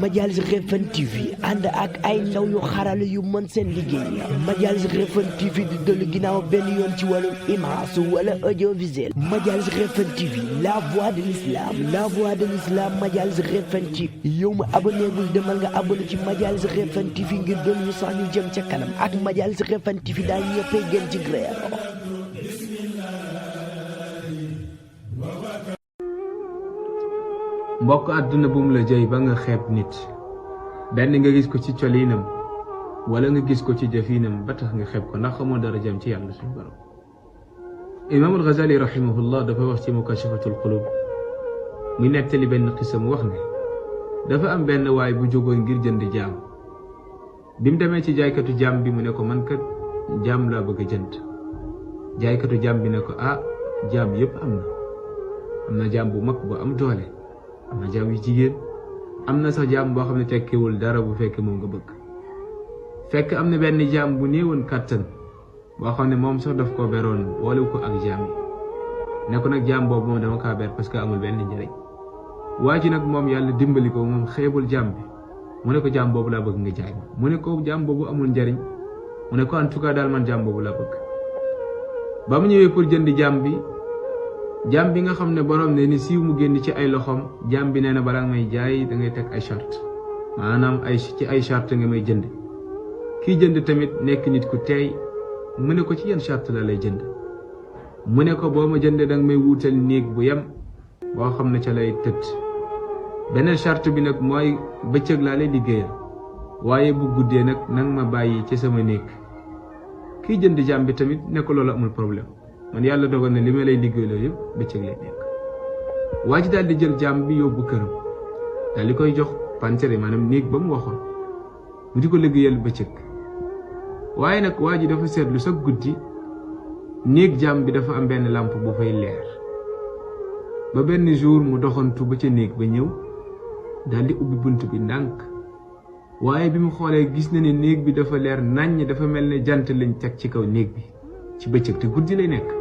Majalis Refane TV ànd ak ay ndaw yu xarala yu mën seen liggéey Majalis Refane TV di dellu ginnaaw benn yoon ci wàllum image wala audiovisuel Majalis Refane TV la voix de l'islam Majalis Refane TV yow ma abonné-gul demal nga abonné ci Majalis Refane TV ngir doon ñu sax ñu jëm ca kanam ak Majalis Refane TV daal ñëppay gën ci grève mbokk àdduna bu mu la jëy ba nga xeeb nit benn nga gis ko ci coliinam wala nga gis ko ci jëfinam ba tax nga xeeb ko ndax xamoo dara jëm ci yàlla suñu borom Imam al-Ghazali rahimahullah dafa wax ci mukashafatul qulub muy nettali benn xisa mu wax ne dafa am benn waay bu jógoon ngir jënd jaam bi mu demee ci jaaykatu jaam bi mu ne ko man kat jaam laa bëgg a jënd jaaykatu jaam bi ne ko jaam yëpp am na jaam bu mag bu am doole am na jaam yu jigéen am na sax jaam boo xam ne tekkiwul dara bu fekkee moom nga bëgg fekk am na benn jaam bu néewoon kàttan boo xam ne moom sax daf ko beroon boole ko ak jaam yi ne ko nag jaam boobu moom dama kaa ber parce que amul benn njëriñ waa ji nag moom yàlla dimbali ko moom xeebul jaam bi mu ne ko jaam boobu laa bëgg nga jaay ma mu ne ko jaam boobu amul njëriñ mu ne ko en tout cas daal man jaam boobu laa bëgg ba mu ñëwee pour jënd jaam bi nga xam ne borom ne ni siiw mu génn ci ay loxoom jaam bi nee na balaa may jaay da ngay teg ay charte maanaam ci ay charte nga may jënd kii jënd tamit nekk nit ku teey mu ne ko ci yenn charte la lay jënd mu ne ko boo ma jëndee da nga may wuutal néeg bu yem boo xam ne ca lay tëdd beneen charte bi nag mooy bëccëg laa lay liggéeyal waaye bu guddee nag nang ma bàyyi ci sama néeg kii jënd jaam bi tamit ne ko loolu amul problème man yàlla dogal na li ma lay liggéeyloo yëpp bëccëg lay nekk waa ji daal di jël jaam bi yóbbu këram daal di koy jox pantere maanaam néeg ba mu waxoon mu di ko liggéeyal bëccëg waaye nag waa ji dafa seetlu sa guddi néeg jaam bi dafa am benn lampe bu fay leer ba benn jour mu doxantu ba ca néeg ba ñëw daal di ubbi bunt bi ndànk waaye bi mu xoolee gis na ne néeg bi dafa leer naññ dafa mel ne jant lañ teg ci kaw néeg bi ci bëccëg te guddi lay nekk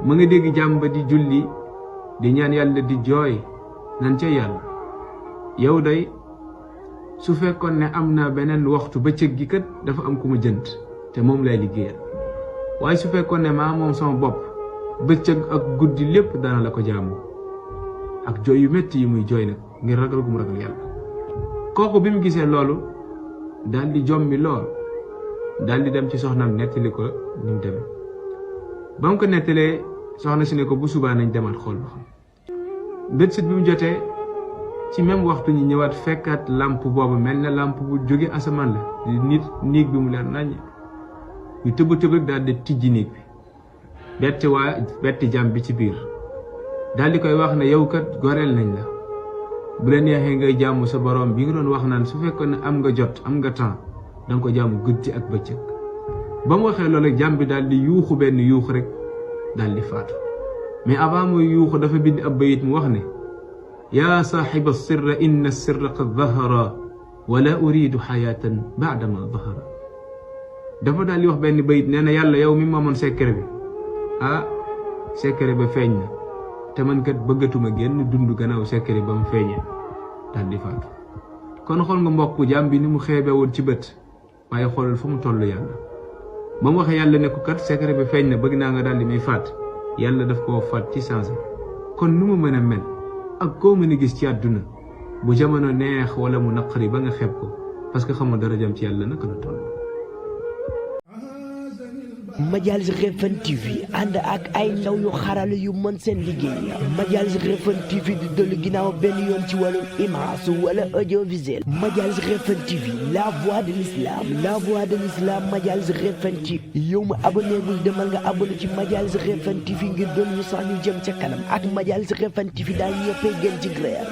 ma nga dégg jaam ba di julli di ñaan yàlla di jooy nan ca yàlla yow day su fekkoon ne am na beneen waxtu bëccëg gi kat dafa am ku ma jënd te moom lay liggéeyal waaye su fekkoon ne maa moom sama bopp bëccëg ak guddi lépp dana la ko jaamu ak jooy yu métti yi muy jooy nag ngir ragal gu mu ragal yàlla kooku bi mu gisee loolu daal di jommi lool daal di dem ci soxnaam nettali ko ni mu demee ba mu ko nettalee soxna si ne ko bu subaa nañ demaat xool ba xam bët sit bi mu jotee ci même waxtu ñi ñëwaat fekkaat lampe boobu mel na lampe bu jóge asamaan la nit néeg bi mu leer naññ ñu tëb rek daal di tijji néeg bi betti jàmm bi ci biir daal di koy wax ne yow kat goreel nañ la bu la neexee ngay jaamu sa borom bi nga doon wax naan su fekkoon ne am nga jot am nga temps danga ko jaamu guddi ak bëccëg ba mu waxee loolu jàmm bi daal di yuuxu benn yuux rek daal di faatu mais avant muy yuuxu dafa bind ab bayit mu wax ne yaa saaxiba sirra inna sirra qad dahara wala uridu xayaatan baada ma dahara dafa daal di wax benn bayit nee na yàlla yow mi moomoon secret bi secret ba feeñ na te man kat bëggatuma génn dund gannaaw secret ba mu feeñee daal di faatu kon xool nga mbokk jaam bi ni mu xeebee woon ci bët waaye xoolal fu mu toll yàlla ba mu waxee yàlla ne ko kat secret bi feeñ na bëgg naa nga daal di may faat yàlla daf koo faat ci sensé kon nu mu mën a mel ak koo mën a gis ci àdduna bu jamono neex wala mu naqari ba nga xeeb ko parce que xamoo dara jëm ci yàlla naka la toll. Majalis Refane TV ànd ak ay ndaw yu xarala yu mën seen liggéey Majalis Refane TV di dellu ginnaaw benn yoon ci wàllum image wala audiovisuel Majalis Refane TV la voix de l'islam Majalis Refane TV yow ma abonné-gul demal nga abonné ci Majalis Refane TV ngir doon ñu sax ñu jëm ca kanam ak Majalis Refane TV daal ñëppay gën ci grève